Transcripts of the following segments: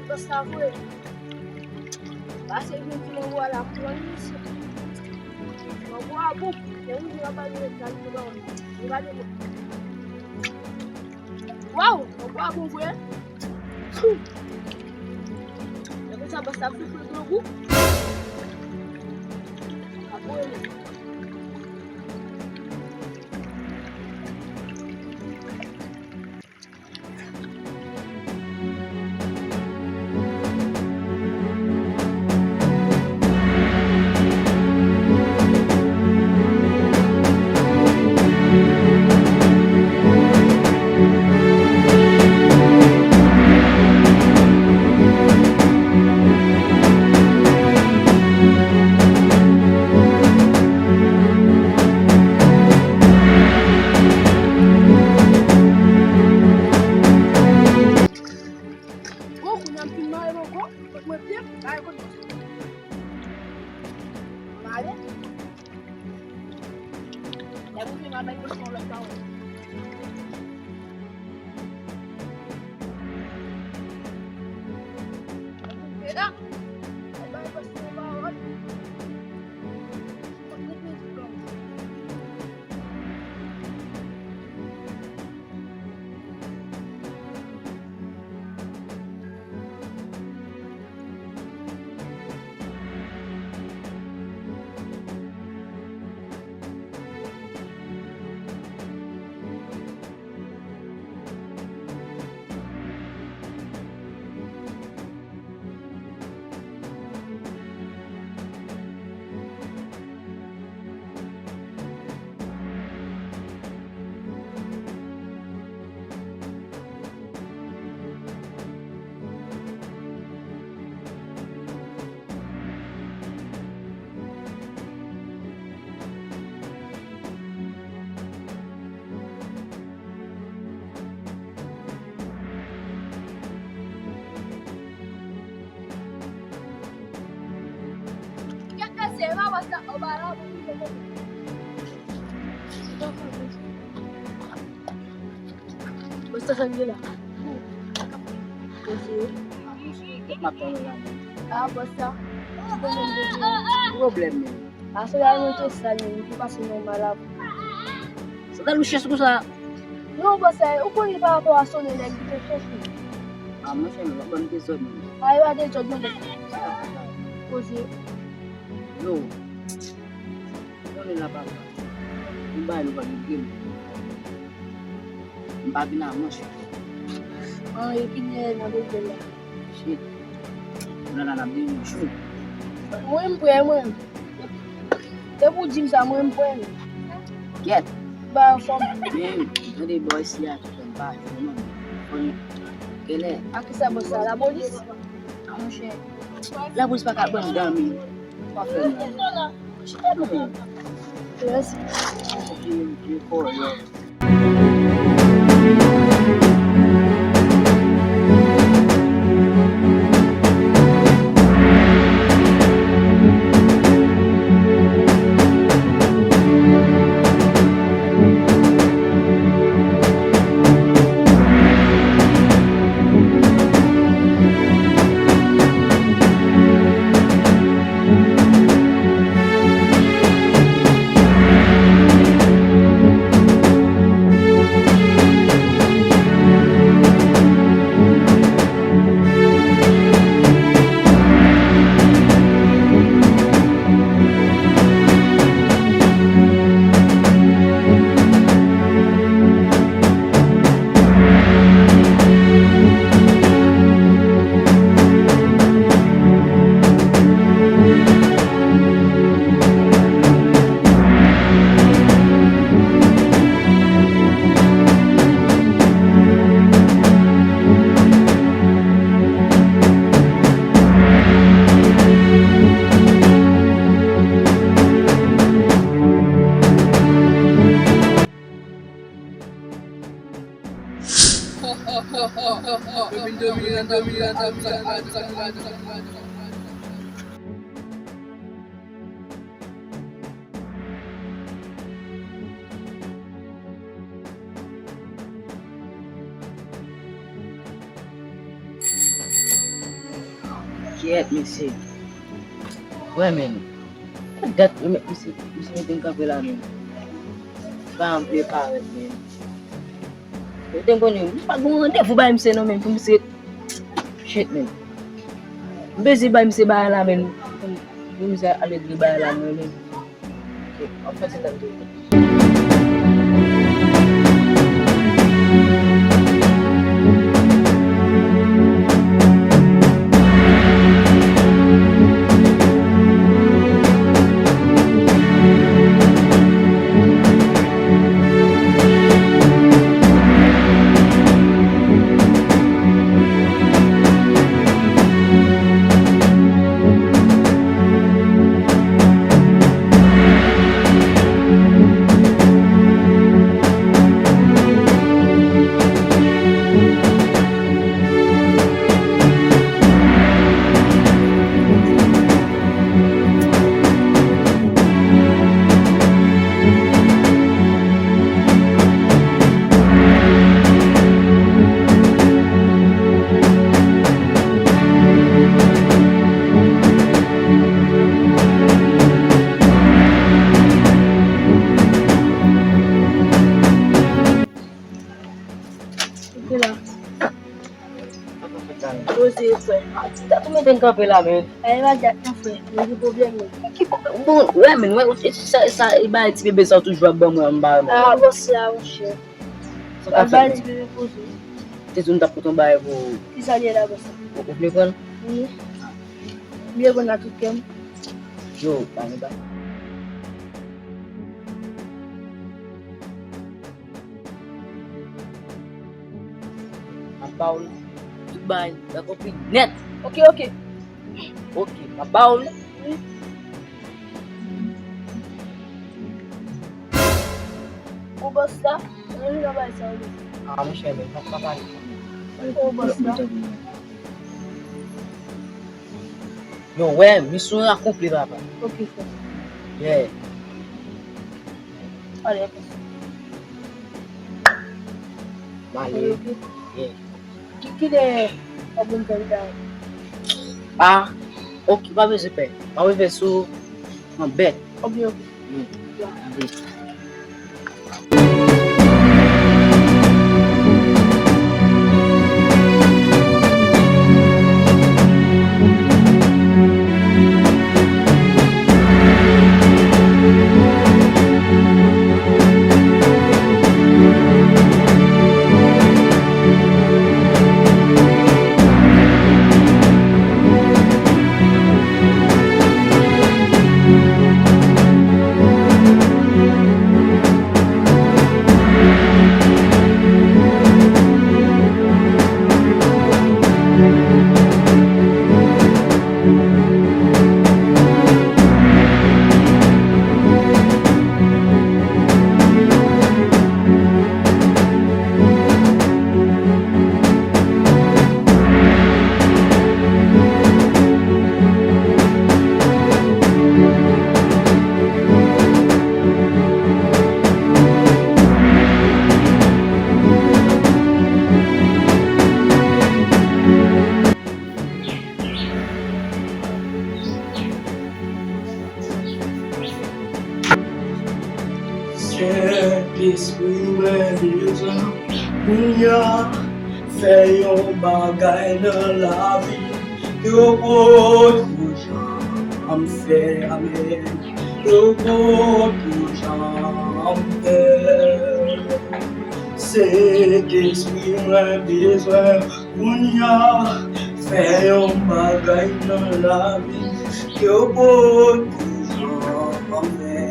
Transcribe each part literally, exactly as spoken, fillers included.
Bòs la vre. Pase vin ti mango a la pran li mesye. Mango a bon. Lè ou di la pa vin kal pou ba. Li pa de bon. Waw, mango a bon vre. Lè konsa bòs la soufle grangou. Apo rele. Bon, kounye a m fin mare mango, fòk mwen pye, mare kot mwen. Mare. Lè mwen fin mare mango, se yon lòt pawòl. Mwen fin pye la. Mwen mare mango, se yon pawòl. Fòk mwen pye tout bagay. Kèt mesye, e pa bòs la anba la pou li fè kote. Bòs la, sa l ye la? Mesye. Kèt m ap tann ou la menm. A, bòs la. Ki pwoblèm menm? Ki pwoblèm menm? A, se la mwen te sal menm, li te pase nòmal la. Sandal ou chèch konsa. Non, bòs la, ou konnen pa rapò a sonnen nèg li te chèch li. A, monchè, non, pa ban m dezòd non. A, e pa dezòd non, bòs la. Poze. Yo. Konnen la papa. M bay nou pa gen grenn. M pa vin a manch. An, e ki nèg nan bezwen la? Shit. Kounye a la n ap gen yon jou. Mwen, m prè, mwen. Se pou di m sa, mwen, m prè. Kèt. Ba anfòm. Men, tande bò isi a, m pa jwenn non. Konnen. Genlè. A kisa bòs sa? Lapolis? A, monchè. Lapolis pa ka ban m dòmi. Pa fè m non. Chita non. Mèsi. Vye, vye kòlè. Kyèt, mesye. Wè, men. Dat, men, mesye, mesye mete m kanpe la, men. Se pa yon vle parèt, men. Mete m konnen, m pa gen yon randevou bay misye, non, men, pou misye. Shit, men. M bezwen bay misye bagay la, men. Pou misye al regle bagay la, men, men. Ok, m ap fè se tan de. Poze, frè. A, ti dat ou mete n kanpe la, men. Ay, pa dat non, frè. Mwen gen pwoblèm, men. Ki pwoblèm? Bon, wè, men, wè, e sa, e sa, e bagay ti bebe sa w toujou ap ban mwen anba, men. A, bòs la, monchè. Sa w ka fè, men? Ti bebe poze. Te di w m t ap pote yon bagay pou ou. Ki sa l ye la, bòs la? Ou, ou vle pran l? Wi. M vle pran l ak tout kè m. Yo, pa gen bagay. M ap ba w l tout bagay, dakò, pi nèt. Ok, ok. Ok, m ap ba w l. Wi. Ou bòs la, mwen vin nan bagay sa yo. A, monchè, men, pa, pa pale. Ou bòs la. Yo, wè, misyon an akonpli, papa. Ok, frè. Yeah. Ale, frè. M ale. Ok, ok. Yeah. Ki, kilè w ap vin fè m sa? A, ok, pa bezwen pè. M ap rive sou ou an bèt. Ok, ok. Hmm. Yeah. Anvi. Sentespri, mwen bezwen kounye a fè yon bagay nan lavi m ke w potko janm fè. Amèn. Ke w potko janm fè. Sentespri, mwen bezwen kounye a fè yon bagay nan lavi m ke w potko janm fè.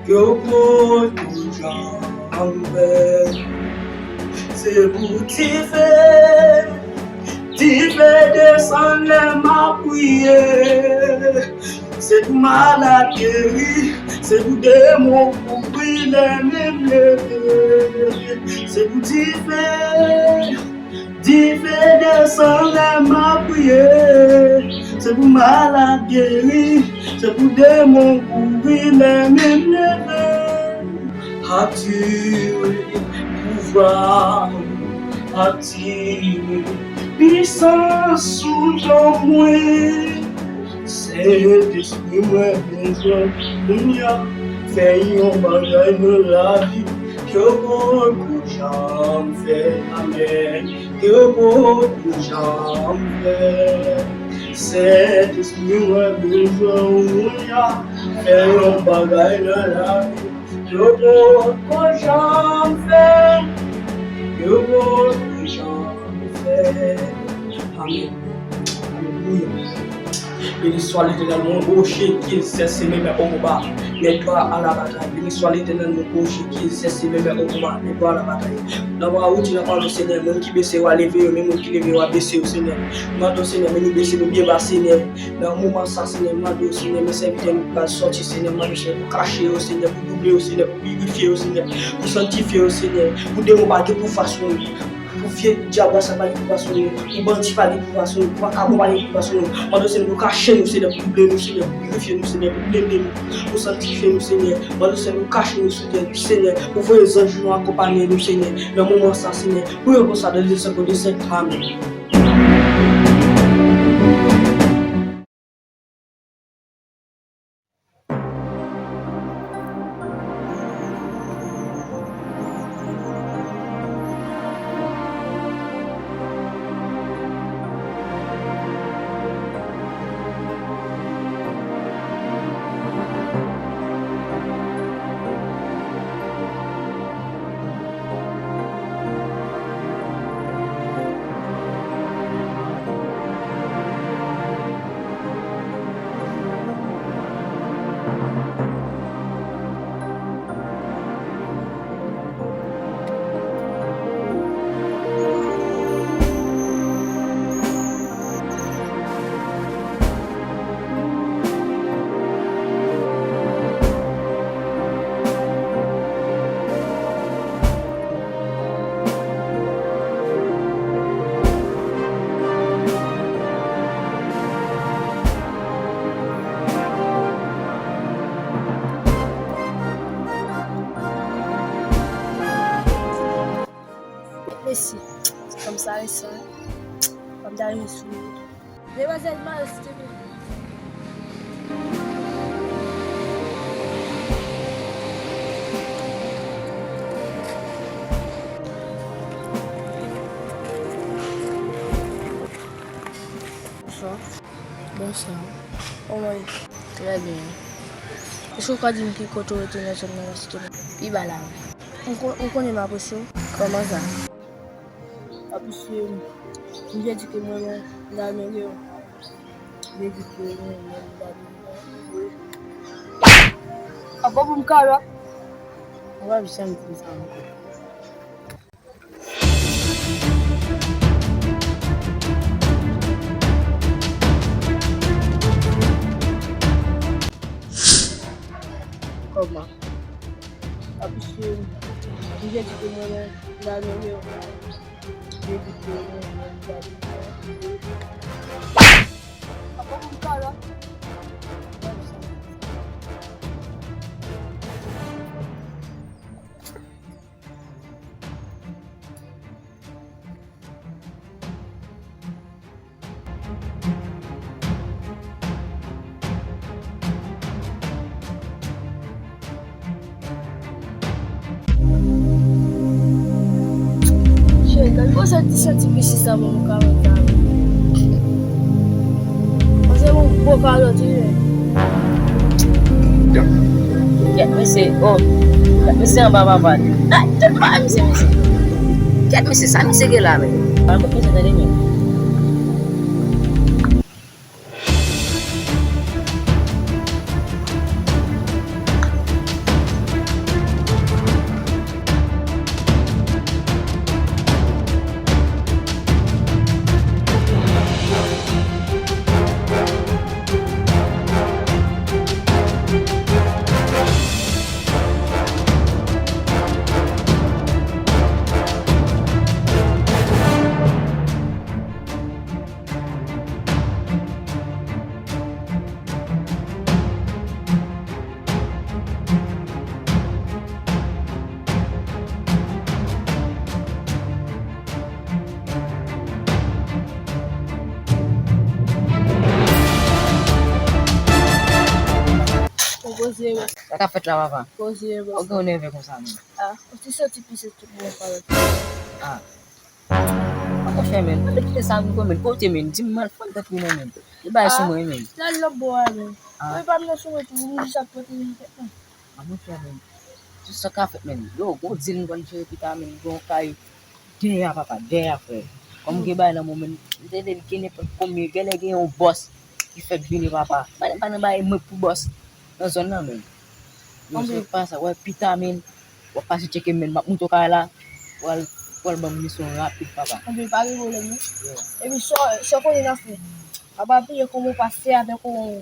Ke w potko janm fè. Se pou dife, dife desann lè m ap priye. Se pou malad geri, se pou demon kouri lè m leve. Se pou dife, dife desann lè m ap priye. Se pou malad geri, se pou demon kouri lè m leve. Aktive pouvwa, aktive Pisans sou non mwen, Sentespri mwen bezwen kounye a. Fè yon bagay nan lavi ke w poko janm fè. Amèn. Ke w poko janm fè. Sentespri mwen bezwen ou kounye a. Fè yon bagay nan lavi ke w poko janm fè. Ke w poko janm fè. Amèn. Alelouya. Béni soit l'Éternel, mon rocher qui exerce mes mains au combat, mes doigts à la bataille. Béni soit l'Éternel, mon rocher qui exerce mes mains au combat, mes doigts à la bataille. Nan pawòl ou di nan pawòl ou, Senyè, moun ki bese yo a leve yo, men moun ki leve yo a bese yo, Senyè. M mande w, Senyè, men nou bese nou byen ba, Senyè. Nan moman sa, Senyè, m mande w, Senyè, men sèvitè nou ki pral sòti, Senyè, m mande w, Senyè, pou kache yo, Senyè, pou double yo, Senyè, pou pirifye yo, Senyè, pou sanktifye yo, Senyè, pou demon pa gen pouvwa sou yo. Pou vye dyab la sa pa gen pouvwa sou nou. Pou bandi pa gen pouvwa sou nou. Pou vakabon pa gen pouvwa sou nou. Mande w, Senyè, pou kache nou, Senyè, pou double nou, Senyè, pou pirifye nou, Senyè, pou blende nou, pou sanktifye nou, Senyè. Mande w, Senyè, pou kache nou, Senyè, Senyè, pou voye zanj nou akonpanye nou, Senyè. Nan moman sa, Senyè, pou yo konsa, nan le sang de Jésus. Amèn. Mesi. Fanm sa resan, fanm ta renmen sou li. Demwazèl Maris te vini. Bonswa. Bonswa. Kòman w ye? Trè byen. Èske w ka di m ki kote w rete nan zòn nan la, silteplè? Pi ba la, wi. Ou kon-, ou konnen m apresye w. Kòman sa? Apresye m. M te di ke mwen renmen w. M te di ke mwen renmen w. Apa pou m kalòt? Ou p ap janm di m sa ankò. Kòman? Apresye m. M te di ke mwen renmen w. M te di ke mwen renmen w. Apa pou m kalòt? Cheri, gade kote w santi pisi sa pou mwen kalòt la. Paske yon gwo kalòt wi. Kèt mesye, oh. Kèt mesye anba papa. Ay, tout bagay mesye, mesye. Kèt mesye, sa misye gen la menm? Al kot mesye tande menm. Zero. Sa k ap fèt la, papa? Koze, bro. Ou gen w nève konsa, menm? Ah, ou ti santi pise tout bon, papa. Ah. Mwen pa chè, menm. Mwen kite sa, mwen, menm. Kote, menm? Di m, man, fòn tèt mwen, menm. Li bay sou mwen, menm. Lè lòt bò a, menm. Ah. Mwen pa nan sou mwen, tou, mwen jis ap pote yon tèt, non. Ah, mwen fè, menm. Tout sa ka fèt, menm. Yo, gon dil mwen pral jere pita, menm. Gon kay. Dèyè a, papa, dèyè a, frè. Kòm gen bagay nan mwen, menm, m tande l gen nenpòt konbyen, genlè gen yon bòs ki fèk vini, papa. Pa, pa nan bagay mwen pou bòs nan zòn nan, menm. Yo, se pa sa, wè, pita, menm, w ap pase tcheke m, menm, m ap moute w kay la, w al, w al ban m misyon rapid, papa. Anben, pa gen pwoblèm, non. Yeah. Epi, sa, sa w konnen n a fè? A pa bliye kòman w pase avèk yon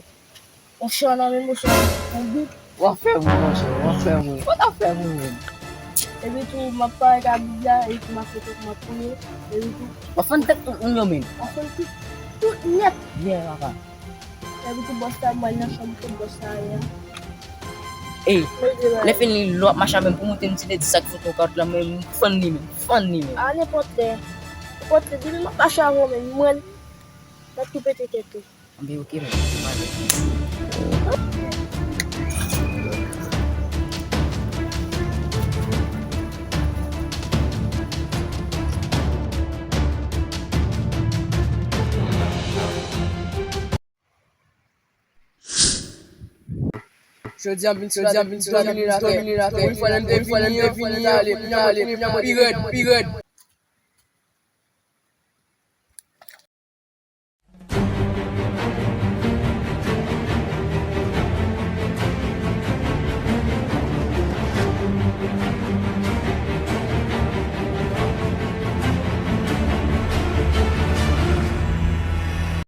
On chan nan men mwen, se yon bit. W ap fè m ri, monchè, w ap fè m ri. Ou t ap fè m ri, menm. Epi tou, m ap pale ak Bib la, epi m ap fè tèt m ap priye, epi tou. W ap fann tèt tout moun yo, menm. W ap fann tout, tout nèt. Yeah, papa. Epi tou, bòs la, m al nan chanm kot bòs la ye a. Ey, lè fini, lè w ap mache avè m, pou montre m ti lè di sa k fout yon kawòt la, men m fann li, menm. Fann li, menm. A nenpòt lè. Nenpòt lè, depi m ap mache avè w, menm, mwen, m ap tou pete tèt ou. Anben, oke, men. Jodi a, m vin, jodi a, m vin domine latè. Yon fwa lè m te vini, yon fwa lè m te ale, kounye a mwen pi rèd, pi rèd.